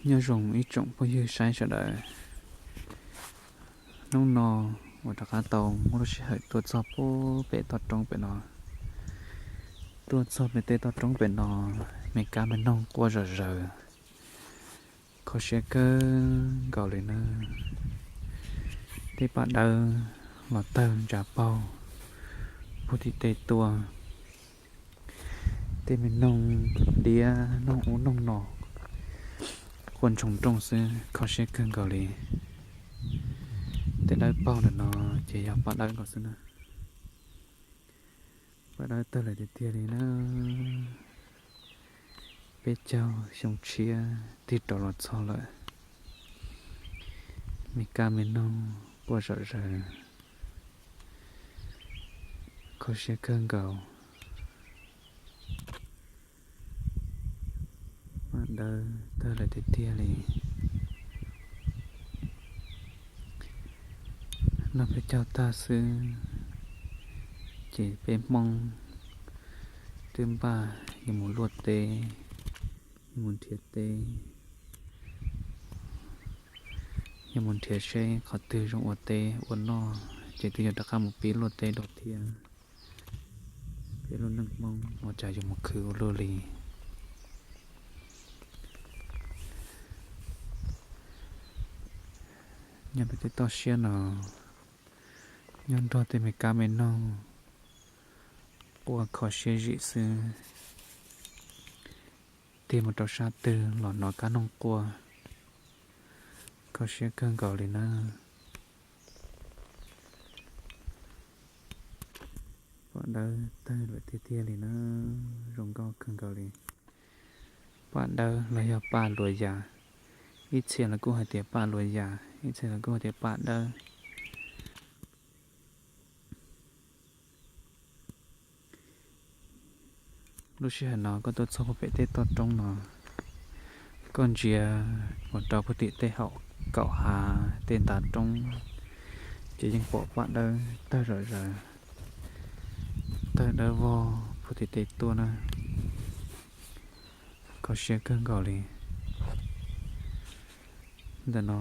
Nyob zoo ib tsoom phooj ywg saib sawv daws, hnub no uas rov qab tau muaj lub sij hawm tuaj txog pem toj roob pem no. Tuaj txog pem tej toj roob pem no, me kab me noog quaj zom zaws, kho siab kawg nkaus li na. Tej paj dawb los tawg ntsa paug puag tim tej tuaj. Tej me noog diab noog ub noog no quaj ntsoog nrooj xwb, kho siab kawg nkaus li. Tej dawb paug ntawm no ces yog paj dawb nkaus xwb na. Paj dawb tawg lawm tiag tiag li na. Peb caug xyoo tshiab tig rov los txog lawm, me kab me noog quaj zom zaws, kho siab kawg nkaus. Paj dawb tawg lawm tiag tiag li. Noj peb caug tag xwb ces peb Hmoob twb npaj yuav mus luaj teb, yuav mus nrhiav teb, yuav mus nrhiav seb qhov twg zoo ua teb ua noj ces twb yuav rov qab mus pib luaj teb dua thiab. Peb lub neej Hmoob ua cas yuav mus khwv ua luaj li. Nyob pem tej toj siab no, nyob nrog tej me kab me noog quaj kho siab zim xwb. Tig mus rau sab twg los hnov kab noog quaj, kho siab kawg nkaus li na. Paj dawb tawg lawm tiag tiag li na, zoo nkauj kawg nkaus li. Paj dawb los yog paj luas yas, ib txhia los kuj hais tias paj luas yas, ib txhia los kuj hais tias paj dawb. Lub sij hawm no koj tuaj txog puag pem tej toj roob no, koj ntsia mus rau puag tim tej hauv kaum hav tej ntav roob, ces yeej pom paj dawb tawg zom zaws, tawg dawb vog puag tim tej tuaj na. Kho siab kawg nkaus li. Ntawm no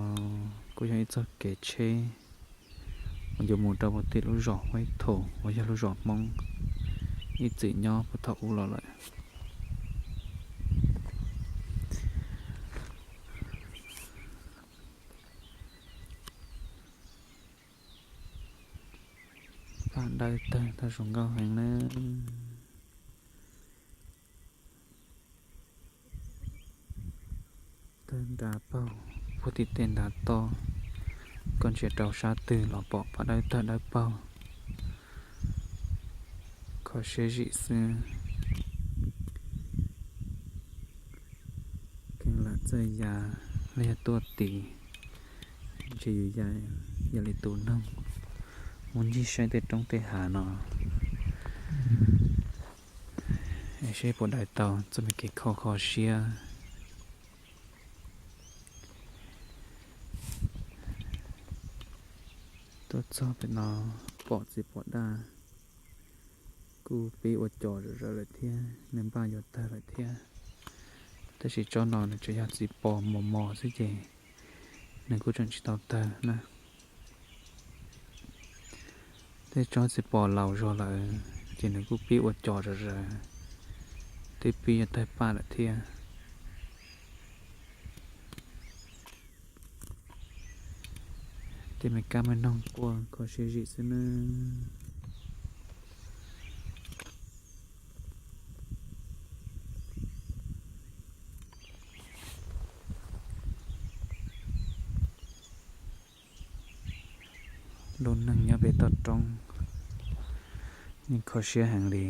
kuj yog ib txoj kev tsheb uas yuav mus rau puag tim lub zos Huaib Thaum uas yog lub zos Hmoob ib txwm nyob puag thaum ub los lawm. Paj dawb tawg tau zoo nkauj heev na. Tawg nra paug puag tim tej ntav toj, koj ntsia rau sab twg los pom paj dawb tawg dawb paug, kho siab zim xwb. Kheev lam txawj ya los yog tuaj tis, ntshe yus ya yam li tus noog mus ncig saib tej roob tej hav no, es seb puas daws tau txoj me kev kho kho siab. Tuaj txog pem no pom txiv pom daj kuj pib ua cos zom zaws lawm thiab, nws npaj yuav tawg lawm thiab. Tab sis tsob no nws tsuas yog txiv pos mos mos xwb ces nws kuj tseem tsis tau tawg na. Tej tsob txiv pos laus zog lawm ces nws kuj pib ua cos zom zaws, twb pib yuav tawg paj lawm thiab. Tej me kab me noog quaj kho siab zim xwb nawb. Lub neej nyob pem toj roob yeej kho siab heev li.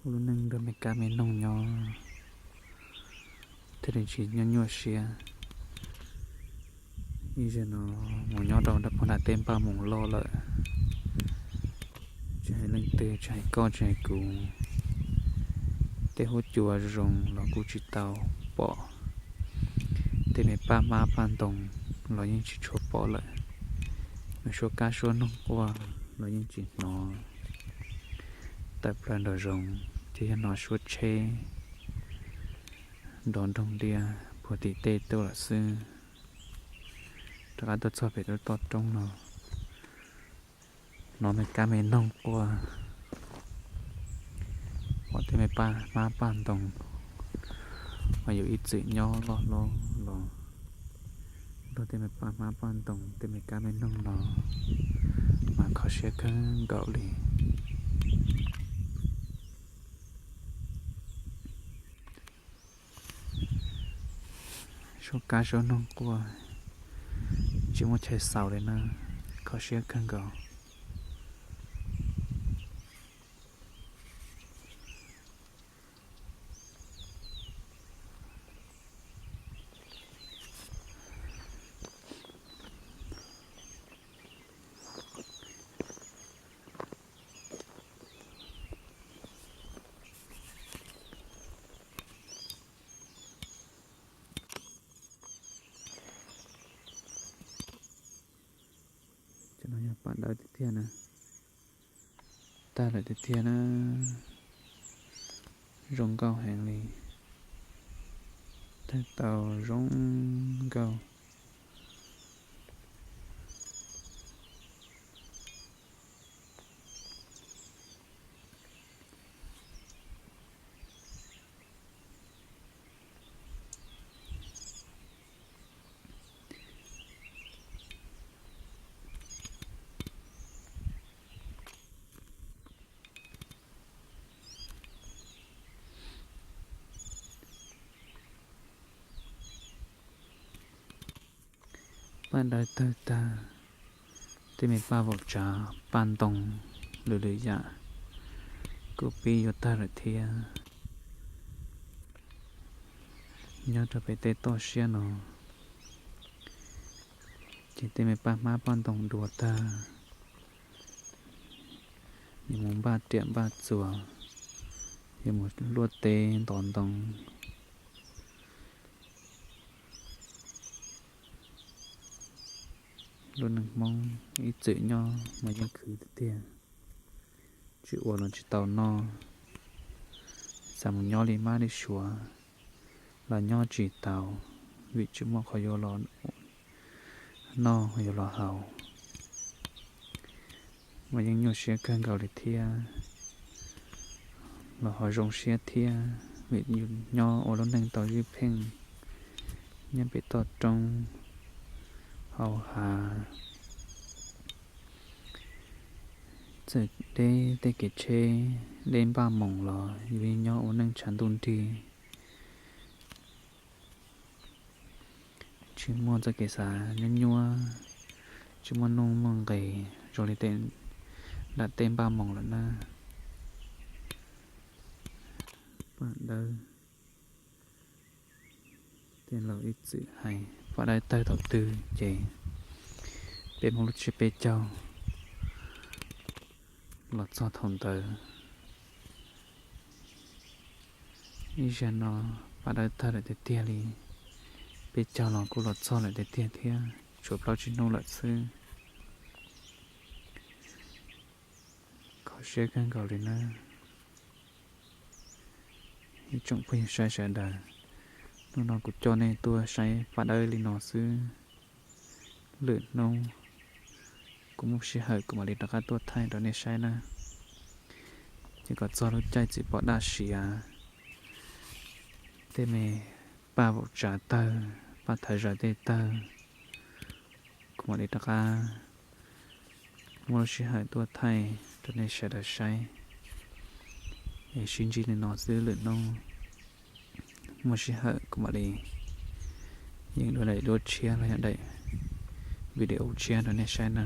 Ua lub neej nrog me kab me noog nyob thiaj li tsis nyuaj nyuaj siab. Ib zaug no mus nyob rau nram puag nram tej npaj mus loj lawm, tsis hais leej twg, tsis hais koj tsis hais kuv, tej huab cua zoo los kuj tsis tau pom, tej me paj hmab paj ntoo los yeej tsis tshua pom lawm, suab kab suab noog quaj los yeej tsis hnov. tawm plaws nraum zoov ces yog hnov suab tsheb nrov nroog diaj puag tim tej tuaj lawm xwb. Rov qab tuaj txog pem lub toj roob no, hnov me kab me noog quaj, pom tej me paj hmab paj ntoo, mas yus ib txwm nyob loj hlob los nrog tej me paj hmab paj ntoo tej me kab me noog no mas kho siab kawg nkaus li. Suab kab suab noog quaj, tsis muaj chaw xaus li na, kho siab kawg nkaus. Cov no yog paj dawb tiag tiag na, tag lawm tiag tiag na, zoo nkauj heev li, tawg tau zoo nkauj. Paj dawb tawg tag, tej me paj vaum tsav paj ntoo lwm lwm yam kuj pib yuav tawg lawm thiab. Nyob rau pem tej toj siab no ces tej me paj hmab paj ntoo dua tag, yuav mus npaj riam npaj txuas, yuav mus luaj teb ntov ntoo. Lub neej Hmoob ib txwm nyob mas yeej khwv tiag tiag, tsis ua los tsis tau noj, xav mus nyob li mab li suav los nyob tsis tau, vim tsis muaj qhov yuav los noj yuav los haus. Mas yeej nyuaj siab kawg nkaus li thiab, los ho zoo siab thiab vim yus nyob ua lub neej tau ywj pheej nyob pem toj roob hauv hav. Txawm deb tej kev tsheb deb npaj moos los yus yeej nyob ua neej tshav ntuj nrig, tsis muaj txoj kev xav nyuaj nyuaj, tsis muaj nuj muaj nqis zoo li tej nram tej npaj moos lawm na. Paj dawb, tej laus ib txwm hais paj dawb tawg thaum twg ces peb Hmoob lub tsiab peb caug los txog thaum ntawd. Ib zaug no paj dawb tawg lawm tiag tiag li, peb caug los kuj los txog lawm tiag tiag thiab, tshuav plaub tsib hnub lawm xwb. Kho siab kawg nkaus li na. Ib tsoom phooj ywg saib sawv daws, hnub no kuv coj nej tuaj saib paj dawb li no xwb. Lwm hnub kuv muaj sij hawm kuv mam li rov qab tuaj thaij rau nej saib na. Ces kom txog lub caij txiv pom daj siav, tej me paj vaum tsav tawg, paj thav zais tej tawg, kuv mam li rov qab muaj lub sij hawm tuaj thaij rau nej sawv daws saib. Es sib ntsib li no xwb, lwm hnub muaj sij hawm kuv mam li yeem daim duab tshiab los yog daim video tshiab rau nej saib na.